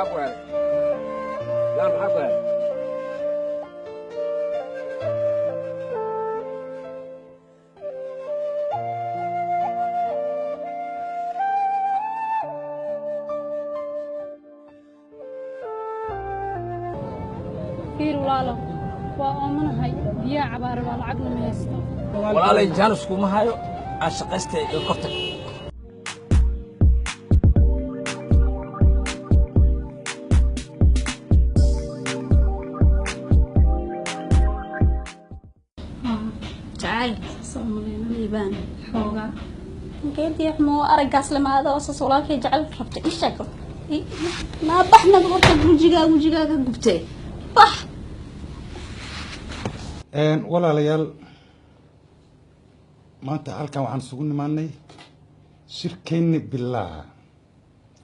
Maxaa ku helay? Yaa, maxaa ku helay? Fiir walaalo, waa oomanahay, biyaha cabaara waa, lacagna ma haysto. Walaalay, jaanis kuma hayo, aan shaqaystay iyo kortag. Jacayl saas umalayna. Liibaan. Xoogaa. Ninkeedii xumo araggaas lamaada oo saas walaalkay jecel rabta ii sheeg. Naa baxnaga horta, wejigaaga gubtee, bax. Walaalayaal, maanta halkan waxaan isugu nimaanay shirkeenni bilaha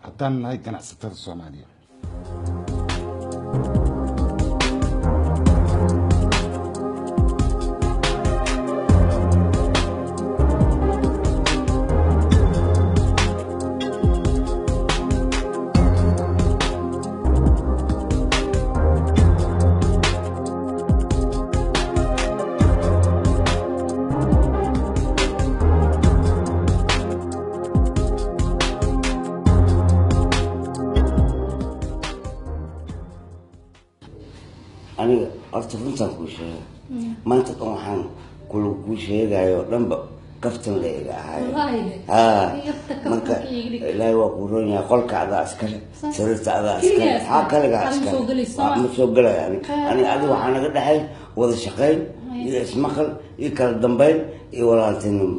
haddaan nahay ganacsatada Soomaaliya. Aniga horta runtaan kuu sheega, maanta dhan waxaan kula kuu sheegayo dhanba kaftan la iga ahayo. Wallaahi. Ha. Yarta kaftanka marka iga dhig. Ilaahay waa kuu roon yahay, qolka adaa iskale, sariirta adaa Keligaa iskale. iskale. Haa, kaligaa Adiga iskale. soo gelayso. Ma soo gelaya. Ani adiga waxaa naga dhexay wada shaqayn iyo ismaqal iyo kala dambayn iyo walaaltinimo.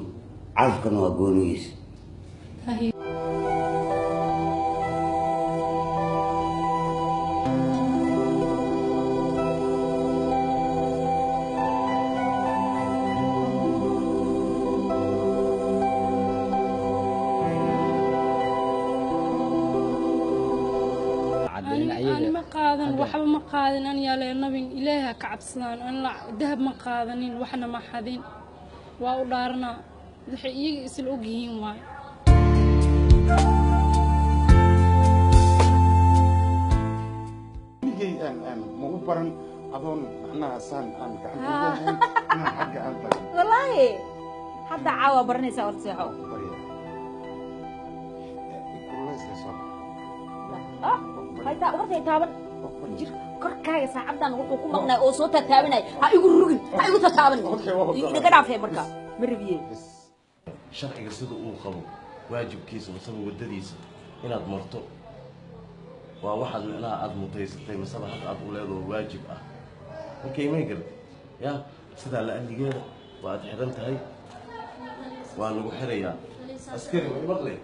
Calafkana waa goonigiisa. Haye. Ani ma qaadan, waxba ma qaadin. An yaa nabin Ilaahay ha ka cabsadaan. An dahab ma qaadanin, waxna ma xadin, waa u dhaaranaa. Waxay iyaga isla og yihiin waay. Weligay aan ma u baran adoon macnaha saan aan gacanta ugu hayn inaan xagga aan tago. Wallaahi hadda caawa baranaysaa, horta seexo. Barya. Kululaysay soo Ah, haytaa horta taaban jir korkaaga. Saacaddan wuxuu ku maqnaa oo soo tataabanay. Ha igu rugin, ha igu tataaban. Okay, waa ogolahay. Inaga dhaafee marka ma rabiye. Bes. Sharciga sida uu qabo waajibkiisa masaba waddadiisa inaad marto waa waxaad micnaha aada mutaysatay, masaba xaq aad u leedaho waajib ah. Marka imay garatay ya sidaa la adligeeda waa aad xiran tahay, waa lagu xirayaa. Askari, way maqlay.